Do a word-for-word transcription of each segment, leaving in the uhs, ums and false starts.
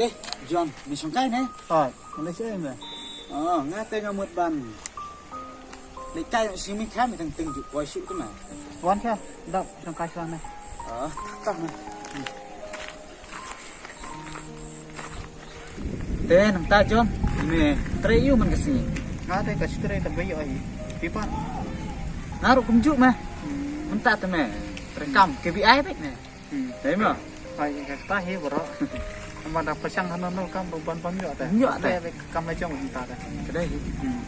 Eh, John, me shongkai ne? Hooid, me leit shaei me? Oh, nga te nga mut ban leit kai simi kha me tang teng ju poi shu tu me. Wan kha, dap shongkai shuwa me. Oh, tak me. Te nangta John, me trei ïu man ka sngi. Nga te ka shu trei ta bai ïoh hi. Phi pat? Nga ruh kumjuh me. Hmm. Mynta te me trei kam K B I beit me. Hmm. Dei mo? Ai, ka ta hi bro. Ama da pashang hano no kam ban ban ïoh te. Ïoh te. Te kam la jong mynta te. Ka dei hi. Hmm.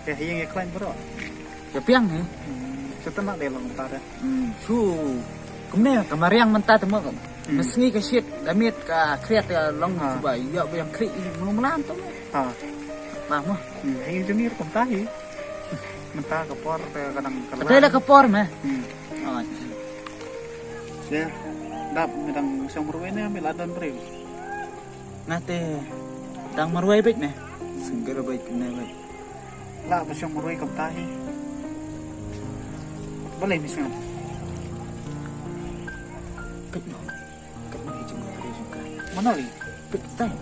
Te hi ngi khlaiñ bro. Ka piang hi. Hmm. Shu te na dei long mynta te. Hmm. Shu. Kumne ka mariang mynta te mo. Hmm. Ka sngi ka shit, da miet ka khriat ka long. Ha. Shu ba ïoh ba ïang khri i mo mlam tu. Ha. Ba mo. Hmm. Hi jong ngi kumta hi. Mynta ka por te ka dang ka. Te la ka por me. Hmm. Oh. Ya. Dap me dang shong marwei ne me la don briew. Nga te dang marwei beit me. Single beit me beit. La ba shong marwei kumta hi. Balei me sngew? Beit no. Kat ma hi jong ka dei jong ka. Mano i? Pik tai.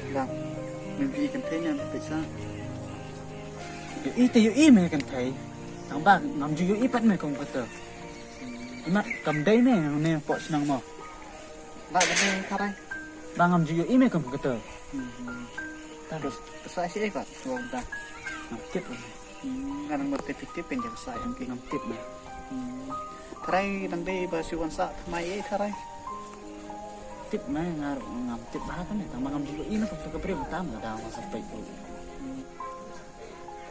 Dang, me bi kynthei ne pisa. Ïohi te ïohi me kynthei. Tang ba ngam ju ïohi pat me kum kata. Imat kam dei me ne pok shnong mo. Ba kynthei tharai. Ba ngam ju ïohi me kum kata. Hmm. Terus pisa si ai pat. Ngam tip. Hmm, nga nang mut tip tip pynjah sa ïa ki. Ngam tip me. Hmm. Tharai nang dei ba shu wan sah thymmai ei tharai. Tip me nga ruh ngam tip bha tang me tang ba ngam ju ïohi na ka briew tam nga dang sa peit. Hmm.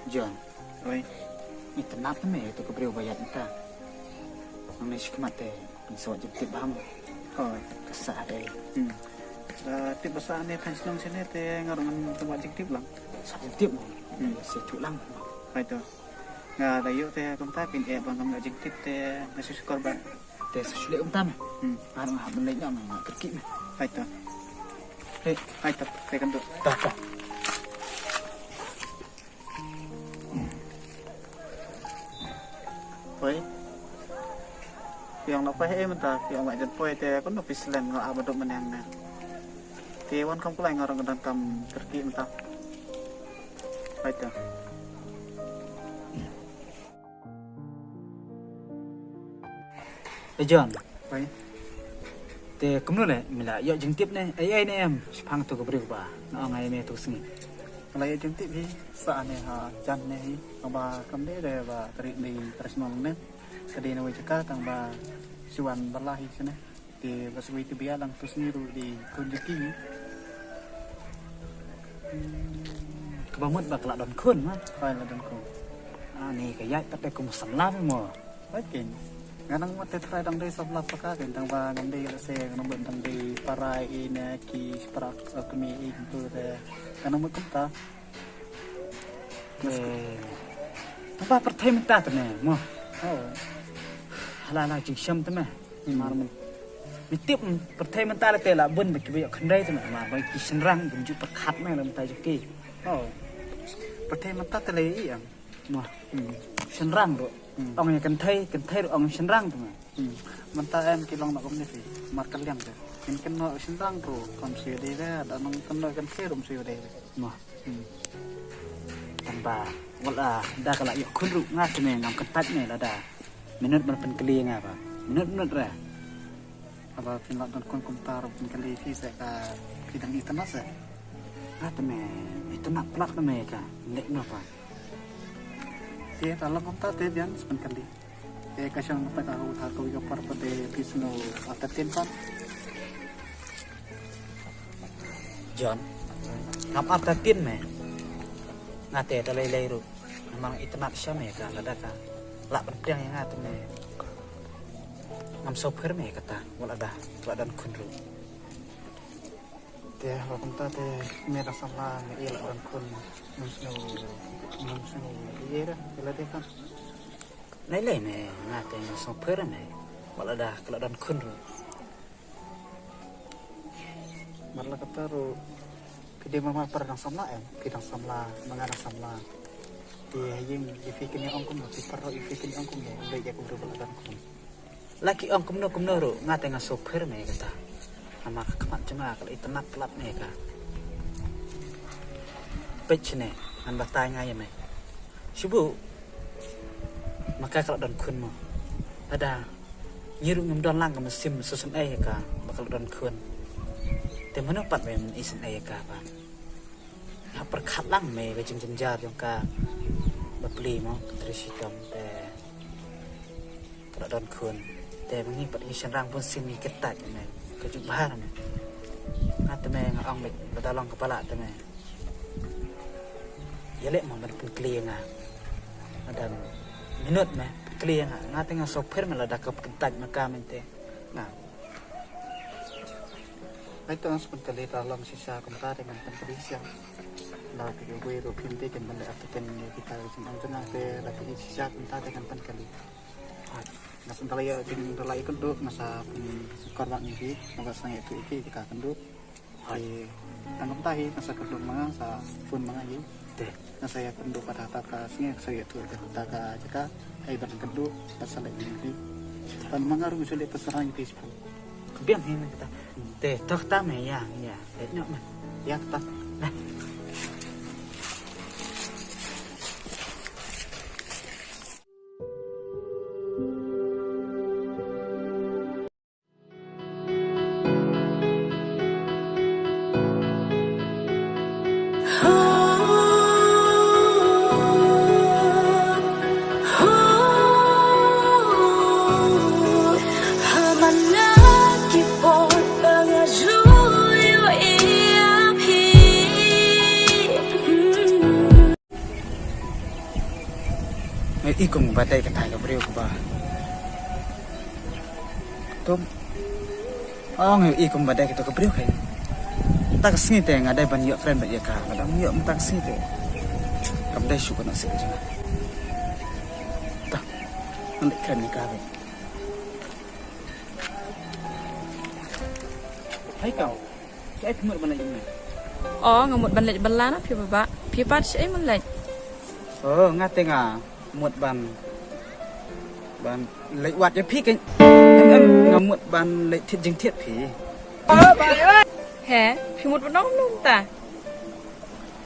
John. Oi. Itynnad me ïa ka briew ba ïaid mynta. Nang ne shi khmat te. Ngi sa wad jingtip bha mo. Hooid. Ka sah dei. Hmm. Tip ba sah ne thain shnong shane te nga ruh ngan sa wad jingtip lang. Sa wad jingtip mo. Hmm. Sa thuh lang. Hooid to. Nga da ïoh te kumta phin ïeh ba ngam ïoh jingtip te nga shu shukor ba. Te sa shu leh kumta me. Hmm. Nga ruh nga hap ban leit noh me nga kyrkieh me. Hooid to. Hei. Hooid to. Te kan duh. Ta ta. Poi. Phi ong na poi hei mynta, phi ong ba jan poi te kumno phi slem nga ap ba duk mynne ne. Te wan kham kulai nga rong dang kam kyrkieh mynta. Hai ta. Eh, John. Poi. Te kumno le, me la ïoh jingtip ne, ei ei ne em, shaphang tu ka briew ba nga ong ai me tu sngi. Nga la ïoh jingtip hi, sa ne ha jan ne hi, ba kam dei re ba ka ri dei traditional ne. Ka dei na wei jaka tang ba shu wan ba la hi shane. Te ba shu wei te bia lang tu sngi ruh dei khun jong ki. Kaba mut ba ka la don khun ma. Ba la don khun. Ah, ne ka ïaid pat te kum samla mo. Ba kin. Nga nang mut te trai dang dei samla paka kin tang ba ngam dei la se nga nang mut dang dei para i ne ki para kmie i tu te. Nga nang mut kumta. Te. Tang ba pyrthei mynta te ne mo. Oh. Hala la jingshem te me. Hmm. Mar men. Me tip pyrthei mynta la te la bun ba ki ba ïoh khyndai te me. Mar ba ki shynrang bun ju pyrkhat me la mynta ju ki. Oh. Pyrthei mynta te la ïa i am. Mo. Hmm. Shynrang ruh. Hmm. Ong ïa kynthei, kynthei ruh ong shynrang te me. Hmm. Mynta em ki long na kumne phi. Mar ka liang te. Kin kynnoh shynrang ruh kam shu dei re, da nong kynnoh kynthei ruh shu dei re. Mo. Hmm. Tang ba wat la da ka la ïoh khun ruh nga te me ngam kyntait me lada minot ban pynkylli nga ba minot minot re. Haba phin la don khun kumta ruh pynkylli phi se ka phi dang itynnad se. Nga te me itynnad palat ka me ka leh no pa. Te ta la kumta te biang pynkylli. Te ka shong pat ka hau tha ka wi ka par pat te phi sngewthuh artatien pat. John, ngam artatien me. Nga te ta lei lei ruh. Namar itynnad sha me ka lada ka lah ban pdiang ïa nga te me. Ngam sngewpher me kata wat lada ka la don khun ruh. Te ba kumta te me da samla me i la don khun. Mun snu mun snu i ra i la de kan. Lai lai me nga te nga song pher me. Wala da ka la don khun ru. Mar la kata ru. Phi dei ma ma par dang samla em, phi dang samla, ma nga dang samla. Te ha ïing ïa phi kin ïa ong kumno, phi par ïa phi kin ïa ong kumno, leh ïa kumno ba la dang kumno. La ki ong kumno kumno ruh, nga te nga sngewpher me kata. Namar ka khmat jong nga ka la itynnad tlap me ka. Peit shane, ngan batai nga ïa me. Shu buh. Ma ka ka la don khun mo. Lada ngi ruh ngim don lang ka mynsiem sngewsynei ïa ka ba ka la don khun. Te mano pat me men isynei ïa ka ba. Ha pyrkhat lang me ka jingjynjar jong ka. Bapli mo ka Trei Shitom te ka la don khun. Te ma ngi pat ngi shynrang bun sien ngi kyntait me. Ka juk bha me. Nga te me nga ong me lada long ka ba lah te me. Ïa leh mo ban pynkylli ïa nga. Lada minot me pynkylli ïa nga. Nga te nga sngewpher me lada ka kyntait me ka mynta. Nga. Ai to ngan pynkylli ta long shisha kumta te ngan pynkylli shisha. La ki wei ruh phim te kin ban leh application ne kita jingong jong nga te la ki shisha kumta te ngan pynkylli. Nga sa ïa jingdalai kynduh nga sa pynshukor ba ngi ki nga ba sa ïa tu ki ka kynduh. Hai. Te tang kumta hi nga sa kynduh ma nga sa phone ma nga hi. Te. Nga sa ïa kynduh pat ha ta ka sngi nga sa ïa tu ha ta ka jaka. Hai ban kynduh ba sa leh ngi. Pan ma nga ruh nga sa leh pasarang ngi pis pan. Ka biang hi nang kata. Te to kata me ïa ïa. Te nyok me. Ïa kata. Nah. Ngi i kum ba dei katai ka briew kaba. Tum. Oh, ngi i kum ba dei katai ka briew kai. Ta ka sngi te nga dei ban ïoh kren ba ïa ka. Nga dang ïoh mynta ka sngi te. Kam dei shu ka na sik jing. Ta. Ngan dei kren ïa ka ba. Hai kau. Shaei phi mut ban leit ïa me? Oh, nga mut ban leit bylla na phi baba. Phi pat shaei mut leit? Oh, nga te nga mut ban ban leit wad ïa phi kein. Em em nga mut ban leit thied jingthied phi. He, phi mut ban ong num ta?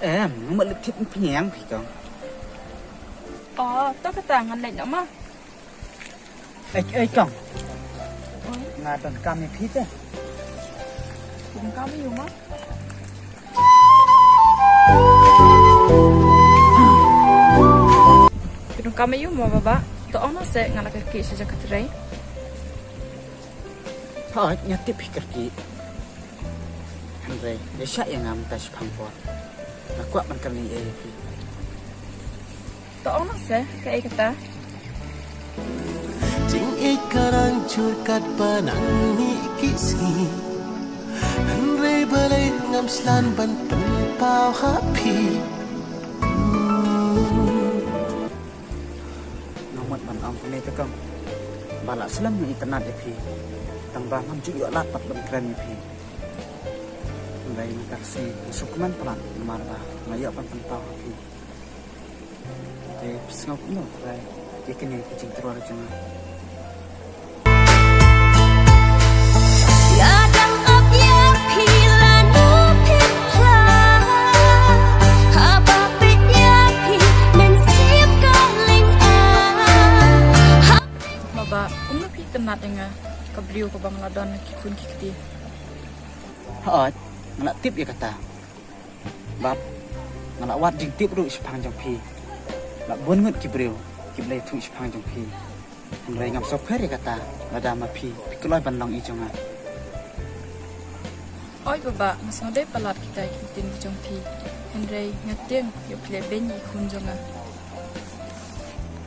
Em, nga mut leit thied pynïang phi kong. Oh, to kata ngan leit noh ma. Ei, ei, kong. Nga donkam ïa phi te. Donkam ïa u ma? Donkam ïa u ma baba. To ong noh seh nga la kyrkieh sha jaka trei. Hooid, nga tip phi kyrkieh. Hynrei ïa shah ïa nga mynta shiphang por. Nga kwah ban kylli ïa phi. To ong noh seh kaei kata. Jingïeit ka rang jur katba nang mih ki sngi. Hynrei balei ngam slan ban pynpaw ha phi. Nga mut ban ong kumne te kong. Ba la slem nga itynnad ïa phi. Tang ba ngam ju ïoh lad pat ban kren ïa phi. Hynrei mynta ka sngi nga sngewkmen palat namar ba nga ïoh ban pynpaw ha phi. Te phi sngew kumno Trai ïa kine ki jingtyrwa jong nga? Lada ap ïa phi lano phi phla, haba peit ïa phi mynsiem ka lynga. Baba, kumno phi itynnad ïa nga, ka briew kaba nga la don ki khun ki kti? Hooid, nga la tip ïa kata. Bad nga la wad jingtip ruh shaphang jong phi. La bun ngut ki briew kiba la ïathuh shaphang jong phi. Hynrei ngam sngewpher ïa kata lada ma phi phi kloi ban long i jong nga. Oi baba, nga sngewdei palat kita ki ktien ki jong phi. Hynrei nga tieng ïoh phi leh beiñ ïa i khun jong nga.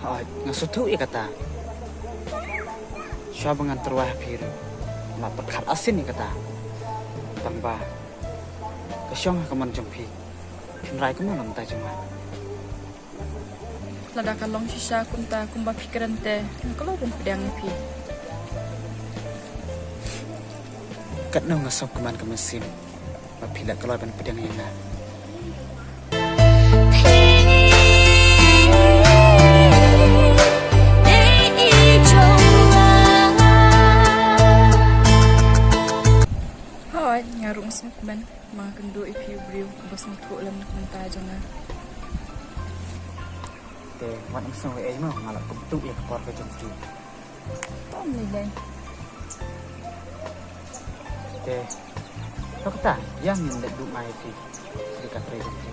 Hooid, nga sngewthuh ïa kata. Shuwa ba ngan tyrwa ha phi ruh nga la pyrkhat arsien ïa kata. Tang ba Shong ha ka mon jong phi. Phin rai kumno na ka bynta jong nga? Lada ka long shisha kumta kumba phi kren te, nga kloi ban pdiang ïa phi. Katno nga sngewkmen ka mynsiem ba phi la kloi ban pdiang ïa nga. Hooid, nga ruh nga sngewkmen. Ma nga kynduh ïa phi u briew uba sngewthuh lem na ka bynta jong nga. Te wat ym sngew ei ei mo, nga la kynduh ïa ka por ka jong phi. To ym lei lei. Te to kata, ïa ngin leit duh mai ïa phi. Phi ka trei jong phi.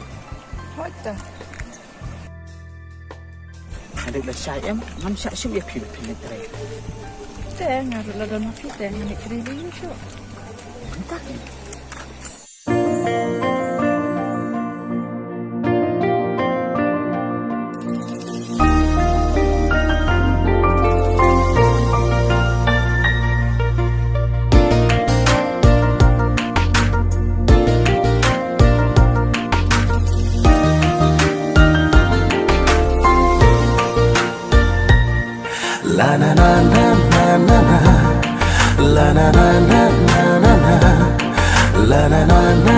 Hooid ta. Nga dei la shai em, ngam shah shuh ïa phi ba phi leit trei. Te nga ruh la don ma phi te ngan leit trei ruh ïa shuh. Mynta ki. La na na na na na na. La na na na na na na. La na na na